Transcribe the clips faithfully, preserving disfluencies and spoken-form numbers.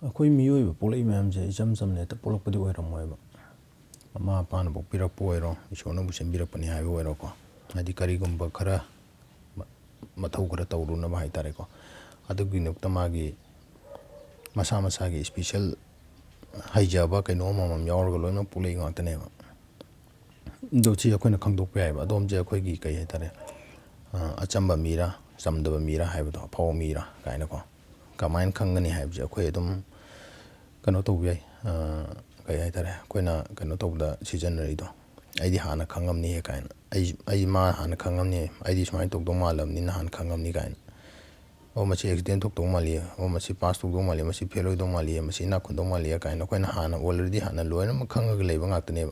ꯑꯩꯈꯣꯏ ꯃꯤꯑꯣꯏꯕ ꯄꯣꯛꯂꯛꯏ ꯃꯌꯥꯝꯁꯦ ꯏꯆꯝ ꯆꯝꯅ ꯍꯦꯛꯇ ꯄꯣꯛꯂꯛꯄꯗꯤ ꯑꯣꯏꯔꯝꯃꯣꯏꯕ꯫ ꯃꯃꯥ ꯃꯄꯥꯅ ꯄꯣꯛꯄꯤꯔꯛꯄ ꯑꯣꯏꯔꯣ, ꯏꯁꯣꯔꯅꯕꯨ ꯁꯦꯝꯕꯤꯔꯛꯄꯅꯤ ꯍꯥꯏꯕ ꯑꯣꯏꯔꯣꯀꯣ꯫ ꯍꯥꯏꯗꯤ ꯀꯔꯤꯒꯨꯝꯕ ꯈꯔ ꯃ-, ꯃꯊꯧ ꯈꯔ ꯇꯧꯔꯨꯅꯕ ꯍꯥꯏ ꯇꯥꯔꯦꯀꯣ꯫ ꯑꯗꯨꯒꯤꯗꯃꯛꯇ ꯃꯥꯒꯤ ꯃꯁꯥ ꯃꯁꯥꯒꯤ special ꯍꯩꯖꯕ ꯀꯩꯅꯣ ꯑꯃꯃꯝ ꯌꯥꯎꯔꯒ ꯂꯣꯏꯅꯃꯛ ꯄꯣꯛꯂꯛꯏ ꯉꯥꯛꯇꯅꯦꯕ꯫ ꯑꯗꯣ ꯁꯤ ꯑꯩꯈꯣꯏꯅ ꯈꯪꯗꯣꯛꯄ ꯌꯥꯏꯑꯕ꯫ ꯑꯗꯣꯝꯁꯦ ꯑꯩꯈꯣꯏꯒꯤ ꯀꯩ ꯍꯥꯏꯇꯥꯔꯦ, ꯑ, ꯑꯆꯝꯕ ꯃꯤꯔꯥ, ꯆꯝꯗꯕ ꯃꯤꯔꯥ ꯍꯥꯏꯕꯗꯣ, ꯑꯐꯥꯎꯕ ꯃꯤꯔꯥ ꯀꯥꯏꯅꯀꯣ꯫ ꯀꯃꯥꯏꯅ ꯈꯪꯒꯅꯤ ꯍꯥꯏꯕꯁꯦ ꯑꯩꯈꯣꯏ ꯑꯗꯨꯝ ꯀꯩꯅꯣ ꯇꯧꯕ ꯌꯥꯏ꯫ ꯑ, ꯀꯩ ꯍꯥꯏꯇꯥꯔꯦ, ꯑꯩꯈꯣꯏꯅ ꯀꯩꯅꯣ ꯇꯧꯕꯗ ꯁꯤꯖꯤꯟꯅꯔꯤꯗꯣ, "ꯑꯩꯗꯤ ꯍꯥꯟꯅ ꯈꯪꯉꯝꯅꯤꯍꯦ" ꯀꯥꯏꯅ꯫ "ꯑꯩ, ꯑꯩ ꯃꯥ ꯍꯥꯟꯅ ꯈꯪꯉꯝꯅꯤ, ꯑꯩꯗꯤ ꯁꯨꯃꯥꯏꯅ ꯇꯧꯗꯧ ꯃꯥꯜꯂꯕꯅꯤꯅ ꯍꯥꯟꯅ ꯈꯪꯉꯝꯅꯤ" ꯀꯥꯏꯅ꯫ "ꯑꯣ, ꯃꯁꯤ accident ꯊꯣꯛꯇꯧ ꯃꯥꯜꯂꯤ, ꯑꯣ, ꯃꯁꯤ pass ꯇꯧꯗꯧ ꯃꯥꯜꯂꯤ, ꯃꯁꯤ fail ꯑꯣꯏꯗꯧ ꯃꯥꯜꯂꯤ, ꯃꯁꯤ ꯏꯅꯥꯛ ꯈꯨꯟꯗꯧ ꯃꯥꯜꯂꯤ" ꯀꯥꯏꯅ ꯑꯩꯈꯣꯏꯅ ꯍꯥꯟꯅ already ꯍꯥꯟꯅ ꯂꯣꯏꯅꯃꯛ ꯈꯪꯉꯒ ꯂꯩꯕ ꯉꯥꯛꯇꯅꯦꯕ꯫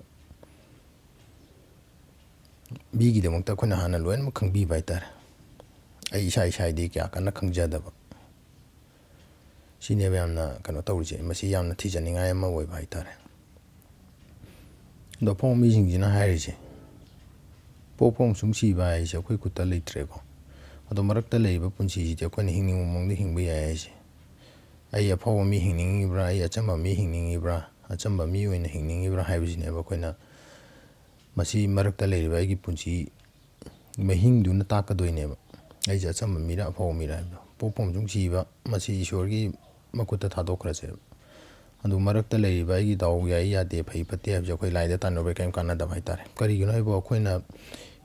ꯃꯤꯒꯤꯗꯃꯛꯇ ꯑꯩꯈꯣꯏꯅ ꯍꯥꯟꯅ ꯂꯣꯏꯅꯃꯛ ꯈꯪꯕꯤꯕ ꯍꯥꯏꯇꯥꯔꯦ꯫ ꯑꯩ ꯏꯁꯥ ꯏꯁꯥꯒꯤꯗꯤ ꯀꯌꯥ ꯀꯟꯅ ꯈꯪꯖꯗꯕ꯫ ꯁꯤꯅꯦꯕ ꯌꯥꯝꯅ ꯀꯩꯅꯣ ꯇꯧꯔꯤꯁꯦ, ꯃꯁꯤ ꯌꯥꯝꯅ ꯊꯤꯖꯅꯤꯡꯉꯥꯏ ꯑꯃ ꯑꯣꯏꯕ ꯍꯥꯏꯇꯥꯔꯦ꯫ ꯑꯗꯣ ꯑꯐꯥꯎꯕ ꯃꯤꯁꯤꯡꯁꯤꯅ ꯍꯥꯏꯔꯤꯁꯦ, ꯄꯣꯛꯄ ꯑꯃꯁꯨꯡ ꯁꯤꯕ ꯍꯥꯏꯁꯦ ꯑꯩꯈꯣꯏ ꯈꯨꯠꯇ ꯂꯩꯇ꯭ꯔꯦꯀꯣ꯫ ꯑꯗꯣ ꯃꯔꯛꯇ ꯂꯩꯔꯤꯕ ꯄꯨꯟꯁꯤꯁꯤꯗꯤ ꯑꯩꯈꯣꯏꯅ ꯍꯤꯡꯅꯤꯡꯕ ꯃꯑꯣꯡꯗ ꯍꯤꯡꯕ ꯌꯥꯏ ꯍꯥꯏꯁꯦ꯫ ꯑꯩ ꯑꯐꯥꯎꯕ ꯃꯤ ꯍꯤꯡꯅꯤꯡꯉꯤꯕ꯭ꯔꯥ, ꯑꯩ ꯑꯆꯝꯕ ꯃꯤ ꯍꯤꯡꯅꯤꯡꯉꯤꯕ꯭ꯔꯥ, ꯑꯆꯝꯕ ꯃꯤ ꯑꯣꯏꯅ ꯍꯤꯡꯅꯤꯡꯉꯤꯕ꯭ꯔꯥ ꯍꯥꯏꯕꯁꯤꯅꯦꯕ ꯑꯩꯈꯣꯏꯅ ꯃꯁꯤ ꯃꯔꯛꯇ ꯂꯩꯔꯤꯕ ꯑꯩꯒꯤ ꯄꯨꯟꯁꯤ ꯃꯍꯤꯡꯗꯨꯅ ꯇꯥꯛꯀꯗꯣꯏꯅꯦꯕ꯫ ꯑꯩꯁꯦ ꯑꯆꯝꯕ ꯃꯤꯔ ꯑꯐꯥꯎꯕ ꯃꯤꯔ ꯍꯥꯏꯕꯗꯣ꯫ ꯄꯣꯛꯄ ꯑꯃꯁꯨꯡ ꯁꯤꯕ, ꯃꯁꯤ ꯏꯁꯣꯔꯒꯤ ꯃꯈꯨꯠꯇ ꯊꯥꯗꯣꯛꯈ꯭ꯔꯁꯦꯕ꯫ ꯑꯗꯨ ꯃꯔꯛꯇ ꯂꯩꯔꯤꯕ ꯑꯩꯒꯤ ꯗꯥꯎ ꯌꯥꯏ ꯌꯥꯗꯦ, ꯐꯩ ꯐꯠꯇꯦ ꯍꯥꯏꯕꯁꯦ ꯑꯩꯈꯣꯏ ꯂꯥꯏꯗ ꯇꯥꯟꯅꯕꯩ ꯀꯔꯤꯝ ꯀꯥꯟꯅꯗꯕ ꯍꯥꯏꯇꯥꯔꯦ꯫ ꯀꯔꯤꯒꯤꯅꯣ ꯍꯥꯏꯕꯨ ꯑꯩꯈꯣꯏꯅ,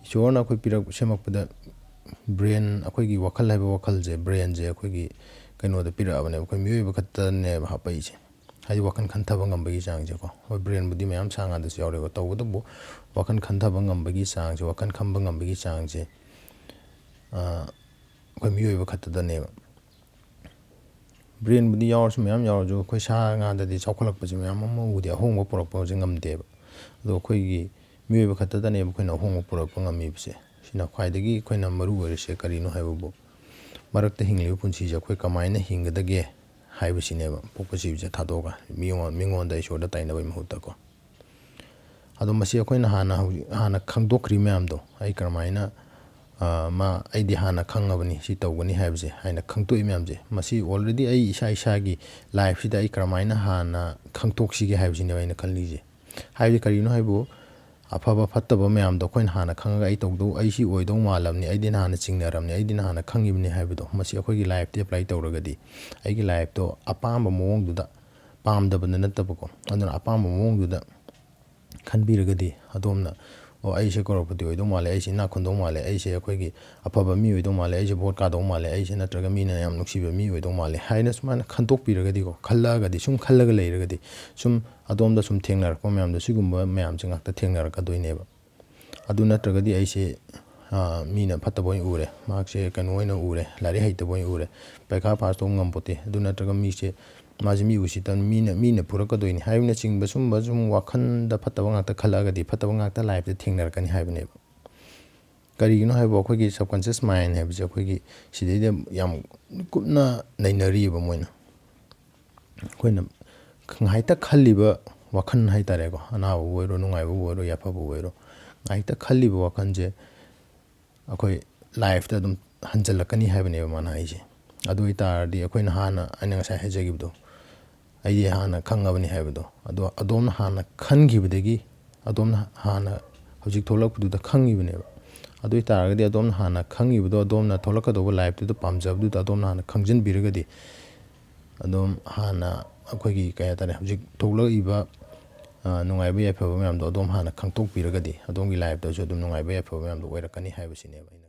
ꯏꯁꯣꯔꯅ ꯑꯩꯈꯣꯏ ꯄꯤꯔꯛ-, ꯁꯦꯝꯃꯛꯄꯗ brain, ꯑꯩꯈꯣꯏꯒꯤ ꯋꯥꯈꯜ ꯍꯥꯏꯕ ꯋꯥꯈꯜꯁꯦ, brainꯁꯦ ꯑꯩꯈꯣꯏꯒꯤ ꯀꯩꯅꯣꯗ ꯄꯤꯔꯛꯑꯕꯅꯦꯕ, ꯑꯩꯈꯣꯏ ꯃꯤꯑꯣꯏꯕ ꯈꯛꯇꯅꯦꯕ ꯍꯥꯞꯄꯛꯏꯁꯦ꯫ ꯍꯥꯏꯗꯤ ꯋꯥꯈꯜ ꯈꯟꯊꯕ ꯉꯝꯕꯒꯤ ꯆꯥꯡꯁꯦꯀꯣ꯫ ꯍꯣꯏ, brainꯕꯨꯗꯤ ꯃꯌꯥꯝ ꯁꯥ ꯉꯥꯗꯁꯨ ꯌꯥꯎꯔꯦꯀꯣ, ꯇꯧꯕꯇꯕꯨ ꯋꯥꯈꯜ ꯈꯟꯊꯕ ꯉꯝꯕꯒꯤ ꯆꯥꯡꯁꯦ, ꯋꯥꯈꯜ ꯈꯟꯕ ꯉꯝꯕꯒꯤ ꯆꯥꯡꯁꯦ, ꯑ, ꯑꯩꯈꯣꯏ ꯃꯤꯑꯣꯏꯕ ꯈꯛꯇꯗꯅꯦꯕ꯫ Brainꯕꯨꯗꯤ ꯌꯥꯎꯔꯁꯨ, ꯃꯌꯥꯝ ꯌꯥꯎꯔꯁꯨ, ꯑꯩꯈꯣꯏ ꯁꯥ ꯉꯥꯗꯗꯤ ꯆꯥꯎꯈꯠꯂꯛꯄꯁꯦ ꯃꯌꯥꯝ ꯑꯃ ꯎꯗꯦ, ꯑꯍꯣꯡꯕ ꯄꯨꯔꯛꯄꯁꯦ ꯉꯝꯗꯦꯕ꯫ ꯑꯗꯣ ꯑꯩꯈꯣꯏꯒꯤ ꯃꯤꯑꯣꯏꯕ ꯈꯛꯇꯗꯅꯦꯕ ꯑꯩꯈꯣꯏꯅ ꯑꯍꯣꯡꯕ ꯄꯨꯔꯛꯄ ꯉꯝꯃꯤꯕꯁꯦ꯫ ꯁꯤꯅ ꯈ꯭ꯋꯥꯏꯗꯒꯤ ꯑꯩꯈꯣꯏꯅ ꯃꯔꯨ ꯑꯣꯏꯔꯤꯁꯦ ꯀꯔꯤꯅꯣ ꯍꯥꯏꯕꯕꯨ, ꯃꯔꯛꯇ ꯍꯤꯡꯂꯤꯕ ꯄꯨꯟꯁꯤꯁꯦ ꯑꯩꯈꯣꯏ ꯀꯃꯥꯏꯅ ꯍꯤꯡꯒꯗꯒꯦ ꯍꯥꯏꯕꯁꯤꯅꯦꯕ, ꯄꯣꯛꯄ ꯁꯤꯕꯁꯦ ꯊꯥꯗꯣꯛꯑꯒ ꯃꯤꯉꯣꯟ-, ꯃꯤꯉꯣꯟꯗ, ꯏꯁꯣꯔꯗ ꯇꯥꯏꯅꯕꯒꯤ ꯃꯍꯨꯠꯇꯀꯣ꯫ ꯑꯗꯣ ꯃꯁꯤ ꯑꯩꯈꯣꯏꯅ ꯍꯥꯟꯅ ꯍꯧꯖꯤꯛ, ꯍꯥꯟꯅ ꯈꯪꯗꯣꯛꯈ꯭ꯔꯤ ꯃꯌꯥꯝꯗꯣ, ꯑꯩ ꯀꯔꯝꯍꯥꯏꯅ ꯑ, ꯃꯥ ꯑꯩꯗꯤ ꯍꯥꯟꯅ ꯈꯪꯉꯕꯅꯤ ꯁꯤ ꯇꯧꯒꯅꯤ ꯍꯥꯏꯕꯁꯦ ꯍꯥꯏꯅ ꯈꯪꯇꯣꯛꯏ ꯃꯌꯥꯝꯁꯦ꯫ ꯃꯁꯤ already ꯑꯩ ꯏꯁꯥ ꯏꯁꯥꯒꯤ lifeꯁꯤꯗ ꯑꯩ ꯀꯔꯝꯍꯥꯏꯅ ꯍꯥꯟꯅ ꯈꯪꯇꯣꯛꯁꯤꯒꯦ ꯍꯥꯏꯕꯁꯤꯅꯦꯕ ꯑꯩꯅ ꯈꯜꯂꯤꯁꯦ꯫ ꯍꯥꯏꯕꯗꯤ ꯀꯔꯤꯅꯣ ꯍꯥꯏꯕꯨ, ꯑꯐꯕ ꯐꯠꯇꯕ ꯃꯌꯥꯝꯗꯣ ꯑꯩꯈꯣꯏꯅ ꯍꯥꯟꯅ ꯈꯪꯉꯒ ꯑꯩ ꯇꯧꯗꯧ, ꯑꯩ ꯁꯤ ꯑꯣꯏꯗꯧ ꯃꯥꯜꯂꯕꯅꯤ, ꯑꯩꯗꯤ ꯅꯍꯥꯟꯅ ꯆꯤꯡꯅꯔꯕꯅꯤ, ꯑꯩꯗꯤ ꯅꯍꯥꯟꯅ ꯈꯪꯉꯤꯕꯅꯤ ꯍꯥꯏꯕꯗꯣ ꯃꯁꯤ ꯑꯩꯈꯣꯏꯒꯤ lifeꯇ apply ꯇꯧꯔꯒꯗꯤ, ꯑꯩꯒꯤ lifeꯇꯣ ꯑꯄꯥꯝꯕ ꯃꯑꯣꯡꯗꯨꯗ, ꯄꯥꯝꯗꯕꯗ ꯅꯠꯇꯕꯀꯣ, ꯑꯗꯨꯅ ꯑꯄꯥꯝꯕ ꯃꯑꯣꯡꯗꯨꯗ ꯈꯟꯕꯤꯔꯒꯗꯤ ꯑꯗꯣꯝꯅ, "ꯑꯣ, ꯑꯩꯁꯦ crorepati ꯑꯣꯏꯗꯧ ꯃꯥꯜꯂꯦ, ꯑꯩꯁꯦ ꯏꯅꯥꯛ ꯈꯨꯟꯗꯧ ꯃꯥꯜꯂꯦ, ꯑꯩꯁꯦ ꯑꯩꯈꯣꯏꯒꯤ ꯑꯐꯕ ꯃꯤ ꯑꯣꯏꯗꯧ ꯃꯥꯜꯂꯦ, ꯑꯩꯁꯦ vote ꯀꯥꯗꯧ ꯃꯥꯜꯂꯦ, ꯑꯩꯁꯦ ꯅꯠꯇ꯭ꯔꯒ ꯃꯤꯅ ꯌꯥꯝ ꯅꯨꯡꯁꯤꯕ ꯃꯤ ꯑꯣꯏꯗꯧ ꯃꯥꯜꯂꯦ" ꯍꯥꯏꯅ ꯁꯨꯃꯥꯏꯅ ꯈꯟꯗꯣꯛꯄꯤꯔꯒꯗꯤꯀꯣ, ꯈꯜꯂꯛꯑꯒꯗꯤ, ꯁꯨꯝ ꯈꯜꯂꯒ ꯂꯩꯔꯒꯗꯤ, ꯁꯨꯝ ꯑꯗꯣꯝꯗ ꯁꯨꯝ ꯊꯦꯡꯅꯔꯛꯄ ꯃꯌꯥꯝꯗꯣ, ꯁꯤꯒꯨꯝꯕ ꯃꯌꯥꯝꯁꯦ ꯉꯥꯛꯇ ꯊꯦꯡꯅꯔꯛꯀꯗꯣꯏꯅꯦꯕ꯫ ꯑꯗꯨ ꯅꯠꯇ꯭ꯔꯒꯗꯤ ꯑꯩꯁꯦ, ꯑ, ꯃꯤꯅ ꯐꯠꯇꯕ ꯑꯣꯏꯅ ꯎꯔꯦ, ꯃꯍꯥꯛꯁꯦ ꯀꯩꯅꯣ ꯑꯣꯏꯅ ꯎꯔꯦ, ꯂꯥꯏꯔꯤꯛ ꯍꯩꯇꯕ ꯑꯣꯏꯅ ꯎꯔꯦ, ꯄꯩꯈꯥ pass ꯇꯧꯕ ꯉꯝꯄꯣꯠꯇꯦ, ꯑꯗꯨ ꯅꯠꯇ꯭ꯔꯒ ꯃꯤꯁꯦ, ꯃꯥꯁꯦ ꯃꯤ ꯎꯁꯤꯠꯇꯕ, ꯃꯤꯅ, ꯃꯤꯅ ꯐꯨꯔꯛꯀꯗꯣꯏꯅꯤ ꯍꯥꯏꯕꯅꯆꯤꯡꯕ ꯁꯨꯝꯕ ꯁꯨꯝ ꯋꯥꯈꯜꯗ ꯐꯠꯇꯕ ꯉꯥꯛꯇ ꯈꯜꯂꯛꯑꯒꯗꯤ ꯐꯠꯇꯕ ꯉꯥꯛꯇ lifeꯇ ꯊꯦꯡꯅꯔꯛꯀꯅꯤ ꯍꯥꯏꯕꯅꯦꯕ꯫ ꯀꯔꯤꯒꯤꯅꯣ ꯍꯥꯏꯕ, ꯑꯩꯈꯣꯏꯒꯤ subconscious mind ꯍꯥꯏꯕꯁꯦ ꯑꯩꯈꯣꯏꯒꯤ ꯁꯤꯗꯩꯗ ꯌꯥꯝ ꯀꯨꯞꯅ ꯅꯩꯅꯔꯤꯕ ꯃꯣꯏꯅ꯫ ꯑꯩꯈꯣꯏꯅ ꯉꯥꯏꯍꯥꯛꯇ ꯈꯜꯂꯤꯕ ꯋꯥꯈꯜ ꯍꯥꯏꯇꯥꯔꯦꯀꯣ, ꯑꯅꯥꯕꯕꯨ ꯑꯣꯏꯔꯣ, ꯅꯨꯡꯉꯥꯏꯕꯕꯨ ꯑꯣꯏꯔꯣ, ꯌꯥꯐꯕꯕꯨ ꯑꯣꯏꯔꯣ, ꯉꯥꯏꯍꯥꯛꯇ ꯈꯜꯂꯤꯕ ꯋꯥꯈꯜꯁꯦ ꯑꯩꯈꯣꯏ lifeꯇ ꯑꯗꯨꯝ ꯍꯟꯖꯜꯂꯛꯀꯅꯤ ꯍꯥꯏꯕꯅꯦꯕ ꯃꯥꯅ ꯍꯥꯏꯁꯦ꯫ ꯑꯗꯨ ꯑꯣꯏ ꯇꯥꯔꯗꯤ ꯑꯩꯈꯣꯏꯅ ꯍꯥꯟꯅ, ꯑꯩꯅ ꯉꯁꯥꯏ ꯍꯥꯏꯖꯈꯤꯕꯗꯣ, "ꯑꯩꯗꯤ ꯍꯥꯟꯅ ꯈꯪꯉꯕꯅꯤ" ꯍꯥꯏꯕꯗꯣ, ꯑꯗꯣ ꯑꯗꯣꯝꯅ ꯍꯥꯟꯅ ꯈꯟꯈꯤꯕꯗꯒꯤ, ꯑꯗꯣꯝꯅ ꯍꯥꯟꯅ ꯍꯧꯖꯤꯛ ꯊꯣꯛꯂꯛꯄꯗꯨꯗ ꯈꯪꯉꯤꯕꯅꯦꯕ꯫ ꯑꯗꯨ ꯑꯣꯏ ꯇꯥꯔꯒꯗꯤ ꯑꯗꯣꯝꯅ ꯍꯥꯟꯅ ꯈꯪꯉꯤꯕꯗꯣ, ꯑꯗꯣꯝꯅ ꯊꯣꯛꯂꯛꯀꯗꯧꯕ lifeꯇꯨꯗ ꯄꯥꯝꯖꯕꯗꯨꯗ ꯑꯗꯣꯝꯅ ꯍꯥꯟꯅ ꯈꯪꯖꯤꯟꯕꯤꯔꯒꯗꯤ, ꯑꯗꯨꯝ ꯍꯥꯟꯅ ꯑꯩꯈꯣꯏꯒꯤ, ꯀꯩ ꯍꯥꯏꯇꯥꯔꯦ, ꯍꯧꯖꯤꯛ ꯊꯣꯛꯂꯛꯏꯕ, ꯑ, ꯅꯨꯡꯉꯥꯏꯕ ꯌꯥꯏꯐꯕ ꯃꯌꯥꯝꯗꯣ ꯑꯗꯣꯝ ꯍꯥꯟꯅ ꯈꯪꯇꯣꯛꯄꯤꯔꯒꯗꯤ, ꯑꯗꯣꯝꯒꯤ lifeꯇꯁꯨ ꯑꯗꯨꯝ ꯅꯨꯡꯉꯥꯏꯕ ꯌꯥꯏꯐꯕ ꯃꯌꯥꯝꯗꯣ ꯑꯣꯏꯔꯛꯀꯅꯤ ꯍꯥꯏꯕꯁꯤꯅꯦꯕ ꯑꯩꯅ